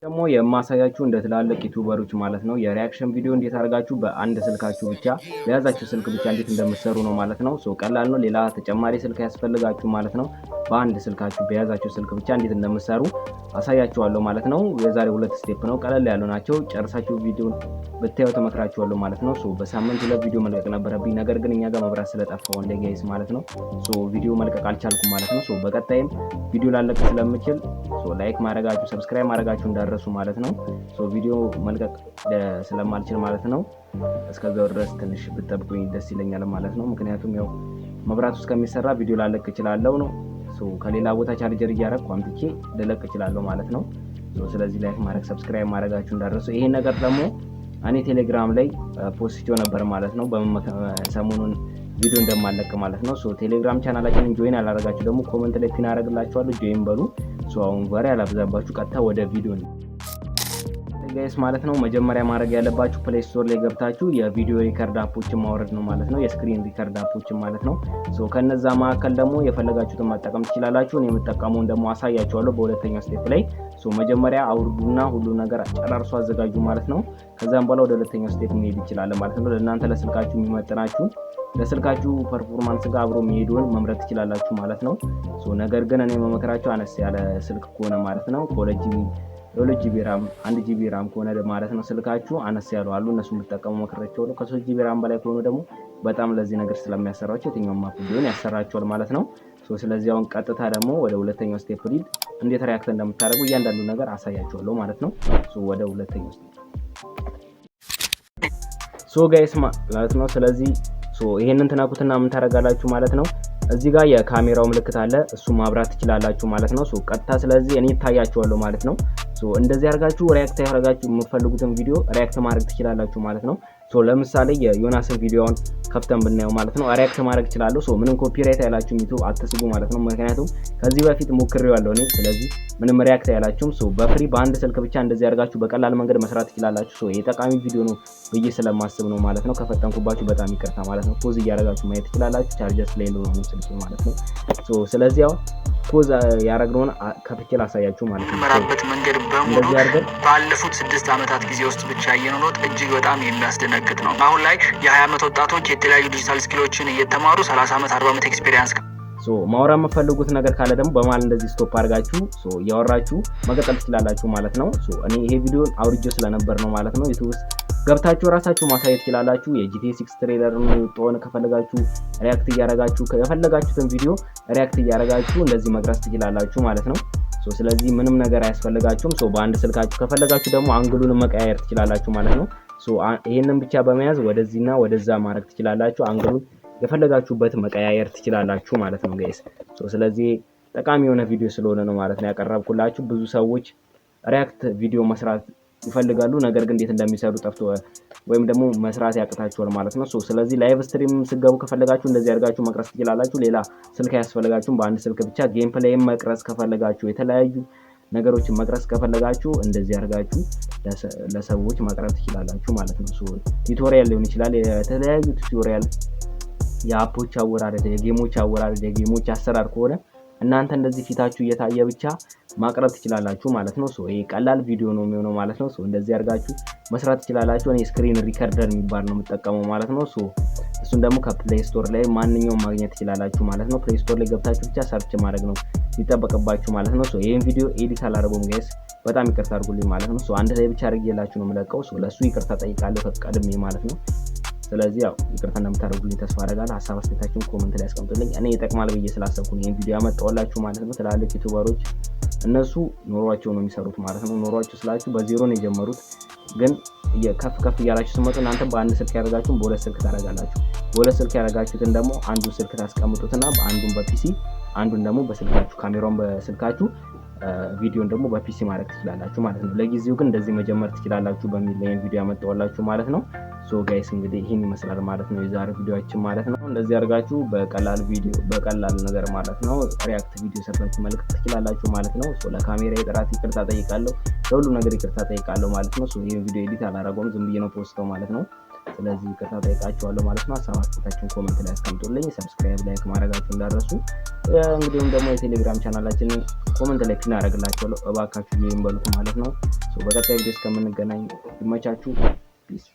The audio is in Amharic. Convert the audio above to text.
ደግሞ የማሳያችሁ እንደ ትላልቅ YouTuber ኦች ማለት ነው የ reaction ቪዲዮ እንዴት አድርጋችሁ በአንድ ስልካችሁ ብቻ፣ በያዛችሁ ስልክ ብቻ እንዴት እንደምትሰሩ ነው ማለት ነው። So ቀላል ነው። ሌላ ተጨማሪ ስልክ አያስፈልጋችሁም ማለት ነው። በአንድ ስልካችሁ፣ በያዛችሁ ስልክ ብቻ እንዴት እንደምትሰሩ አሳያችኋለሁ ማለት ነው። የዛሬ ሁለት step ነው፣ ቀለል ያሉ ናቸው። ጨርሳችሁ ቪዲዮን ብታዩ ተመክራችኋለሁ ማለት ነው። So በሳምንት ሁለት ቪዲዮ መልቀቅ ነበረብኝ፣ ነገር ግን እኛ ጋር መብራት ስለጠፋ ወንደ guys ማለት ነው። So ቪዲዮ መልቀቅ አልቻልኩም ማለት ነው። So በቀጣይም ቪዲዮ ላለቅ ስለምችል so like ማድረጋችሁ፣ subscribe ማድረጋችሁ እንዳትረሱ ማለት ነው። So ቪዲዮ መልቀቅ ስለማልችል ማለት ነው። እስከዛው ድረስ ትንሽ ብትጠብቁኝ ደስ ይለኛል ማለት ነው። ምክንያቱም ያው መብራቱ እስከሚሰራ ቪዲዮ ላለቅ እችላለሁ ነው። So ከሌላ ቦታ ቻርጀር እያደረግኩ አምጥቼ ልለቅ እችላለሁ ማለት ነው። So ስለዚህ like ማድረግ፣ subscribe ማድረጋችሁ እንዳትረሱ። ይሄን ነገር ደግሞ እኔ ቴሌግራም ላይ post ቼው ነበር ማለት ነው። ሰሞኑን ቪዲዮ እንደማለቅ ማለት ነው። So ቴሌግራም channel ኣችንን join ያላረጋችሁ ደግሞ comment ላይ pin አደርግላችኋለሁ። Join በሉ። So አሁን ወሬ አላብዛባችሁ፣ ቀጥታ ወደ ቪዲዮ guys ማለት ነው። መጀመሪያ ማድረግ ያለባችሁ Play Store ላይ ገብታችሁ የቪዲዮ record app ኦችን ማውረድ ነው ማለት ነው። የ screen record app ኦችን ማለት ነው። So ከነዛ መካከል ደግሞ የፈለጋችሁትን መጠቀም ትችላላችሁ። እኔ የምጠቀመውን ደግሞ አሳያችኋለሁ በሁለተኛው step ላይ። So መጀመሪያ አውርዱና ሁሉ ነገር ጨራርሶ አዘጋጁ ማለት ነው። ከዛም በኋላ ወደ ሁለተኛው step መሄድ ይችላል ማለት ነው። ለእናንተ ለስልካችሁ የሚመጥናችሁ፣ ለስልካችሁ performance ጋር አብሮ የሚሄደውን መምረጥ ትችላላችሁ ማለት ነው። So ነገር ግን እኔ የምመክራችሁ አነስ ያለ ስልክ ከሆነ ማለት ነው፣ ከ2 GB፣ የ2 GB RAM፣ 1 GB RAM ከሆነ ማለት ነው፣ ስልካችሁ አነስ ያሉ አሉ፣ እነሱ የምትጠቀሙ መክራቸዋለሁ። ከ3 GB RAM በላይ ከሆኑ ደግሞ በጣም ለዚህ ነገር ስለሚያሰራቸው የትኛውም app ቢሆን ያሰራቸዋል ማለት ነው። ስለዚህ አሁን ቀጥታ ደግሞ ወደ ሁለተኛው step ሂድ፣ እንዴት react እንደምታደርጉ እያንዳንዱ ነገር አሳያችኋለሁ ማለት ነው። ወደ ሁለተኛው step። So guys ማለት ነው። ስለዚህ ይሄንን ትነኩትና ምን ታደርጋላችሁ ማለት ነው? እዚህ ጋር የካሜራው ምልክት አለ፣ እሱ ማብራት ትችላላችሁ ማለት ነው። So ቀጥታ ስለዚህ እኔ ይታያችኋለሁ ማለት ነው። So እንደዚህ አድርጋችሁ react ያደርጋችሁ የምትፈልጉትን ቪዲዮ react ማድረግ ትችላላችሁ ማለት ነው። So ለምሳሌ የዮናስን ቪዲዮውን ከፍተን ብናየው ማለት ነው react ማድረግ እችላለሁ። So ምንም copyright አይላችሁም ዩቲዩብ፣ አትስጉ ማለት ነው። ምክንያቱም ከዚህ በፊት ሞክሬዋለሁ እኔ። ስለዚህ ምንም react አይላችሁም። So በ free በአንድ ስልክ ብቻ እንደዚህ አድርጋችሁ በቀላል መንገድ መስራት ትችላላችሁ። So ይሄ ጠቃሚ ቪዲዮ ነው ብዬ ስለማስብ ነው ማለት ነው። ከፈጠንኩባችሁ በጣም ይቅርታ ማለት ነው። Pause እያደረጋችሁ ማየት ትችላላችሁ። ቻርጀር ስለሌለው ነው ስልክ ማለት ነው። So ስለዚህ ያው pause ያደረግነውን ከፍቼ ላሳያችሁ ማለት ነው። የምንመራበት መንገድ በሙሉ እንደዚህ አድርገን ባለፉት 6 ዓመታት ጊዜ ውስጥ ብቻ ያየነው ለውጥ እጅግ በጣም የሚያስደነግጥ ነው። አሁን ላይ የ20 ዓመት ወጣቶች የተለያዩ digital skill ኦችን እየተማሩ 30 ዓመት፣ 40 ዓመት experience So ማውራት የምትፈልጉት ነገር ካለ ደግሞ በመሀል እንደዚህ stop አድርጋችሁ so እያወራችሁ መቀጠል ትችላላችሁ ማለት ነው። So እኔ ይሄ ቪዲዮን አውርጄው ስለነበር ነው ማለት ነው። ዩቲዩብ ውስጥ ገብታችሁ ራሳችሁ ማሳየት ትችላላችሁ። የ GTA 6 trailer የወጣውን ከፈለጋችሁ react እያደረጋችሁ፣ የፈለጋችሁትን ቪዲዮ react እያደረጋችሁ እንደዚህ መቅረጽ ትችላላችሁ ማለት ነው። So ስለዚህ ምንም ነገር አያስፈልጋችሁም። So በአንድ ስልካችሁ ከፈለጋችሁ ደግሞ angle ኡን መቀያየር ትችላላችሁ ማለት ነው። So ይሄንን ብቻ በመያዝ ወደዚህና ወደዛ ማድረግ ትችላላችሁ። Angle ኡን የፈለጋችሁበት መቀያየር ትችላላችሁ ማለት ነው guys። So ስለዚህ ጠቃሚ የሆነ ቪዲዮ ስለሆነ ነው ማለት ነው ያቀረብኩላችሁ። ብዙ ሰዎች react ቪዲዮ መስራት ይፈልጋሉ፣ ነገር ግን እንዴት እንደሚሰሩ ጠፍቶ ወይም ደግሞ መስራት ያቅታቸዋል ማለት ነው። So ስለዚህ live stream ስትገቡ ከፈለጋችሁ እንደዚህ አድርጋችሁ መቅረጽ ትችላላችሁ። ሌላ ስልክ አያስፈልጋችሁም። በአንድ ስልክ ብቻ gameplay ም መቅረጽ ከፈለጋችሁ፣ የተለያዩ ነገሮችን መቅረጽ ከፈለጋችሁ እንደዚህ አድርጋችሁ ለሰዎች ማቅረብ ትችላላችሁ ማለት ነው። So tutorial ሊሆን ይችላል፣ የተለያዩ tutorial፣ የ app ኦች አወራረድ፣ የ game ኦች አወራረድ፣ የ game ኦች አሰራር ከሆነ እናንተ እንደዚህ ፊታችሁ እየታየ ብቻ ማቅረብ ትችላላችሁ ማለት ነው። So ይሄ ቀላል ቪዲዮ ነው የሚሆነው ማለት ነው። So እንደዚህ አድርጋችሁ መስራት ትችላላችሁ። እኔ screen recorder የሚባል ነው የምጠቀመው ማለት ነው። So እሱን ደግሞ ከ Play Store ላይ ማንኛውም ማግኘት ትችላላችሁ ማለት ነው። Play Store ላይ ገብታችሁ ብቻ search ማድረግ ነው የሚጠበቅባችሁ ማለት ነው። So ይሄን ቪዲዮ edit አላደረገውም guys፣ በጣም ይቅርታ አድርጉልኝ ማለት ነው። So አንድ ላይ ብቻ አድርጌላችሁ ነው የምለቀው። So ለእሱ ይቅርታ ጠይቃለሁ ከቀድሜ ማለት ነው። ስለዚህ ያው ይቅርታ እንደምታደርጉልኝ ተስፋ አደርጋለሁ። ሀሳብ አስተያየታችሁን comment ላይ አስቀምጡልኝ። እኔ ይጠቅማል ብዬ ስላሰብኩ ነው ይሄን ቪዲዮ ያመጣሁላችሁ ማለት ነው። ትላልቅ YouTuber ኦች እነሱ ኖሯቸው ነው የሚሰሩት ማለት ነው። ኖሯቸው ስላችሁ በዜሮ ነው የጀመሩት፣ ግን ከፍ ከፍ እያላችሁ ስትመጡ እናንተ በአንድ ስልክ ያደረጋችሁን በሁለት ስልክ ታደርጋላችሁ። በሁለት ስልክ ያደረጋችሁትን ደግሞ አንዱን ስልክ ታስቀምጡትና በአንዱን በ PC፣ አንዱን ደግሞ በስልካችሁ፣ ካሜራውን በስልካችሁ፣ ቪዲዮን ደግሞ በ PC ማድረግ ትችላላችሁ ማለት ነው። ለጊዜው ግን እንደዚህ መጀመር ትችላላችሁ በሚል ላይ ቪዲዮ ያመጣሁላችሁ ማለት ነው። So guys፣ እንግዲህ ይህን ይመስላል ማለት ነው የዛሬ ቪዲዮአችን ማለት ነው። እንደዚህ አድርጋችሁ በቀላል ቪዲዮ፣ በቀላል ነገር ማለት ነው react ቪዲዮ ሰርታችሁ መልቀቅ ትችላላችሁ ማለት ነው። So ለካሜራ የጥራት ይቅርታ ጠይቃለሁ፣ ለሁሉም ነገር ይቅርታ ጠይቃለሁ ማለት ነው። So ይህን ቪዲዮ edit አላደረገውም፣ ዝም ብዬ ነው post ተው ማለት ነው። ስለዚህ ይቅርታ ጠይቃችኋለሁ ማለት ነው። ሀሳብ አስተያየታችሁን comment ላይ አስቀምጡልኝ። Subscribe፣ like ማድረጋችሁ እንዳትረሱ። እንግዲሁም ደግሞ የቴሌግራም ቻናላችንን comment ላይ pin አደርግላችኋለሁ። እባካችሁ ይህን በሉት ማለት ነው። በቀጣይ ቪዲዮ እስከምንገናኝ ይመቻችሁ። Peace.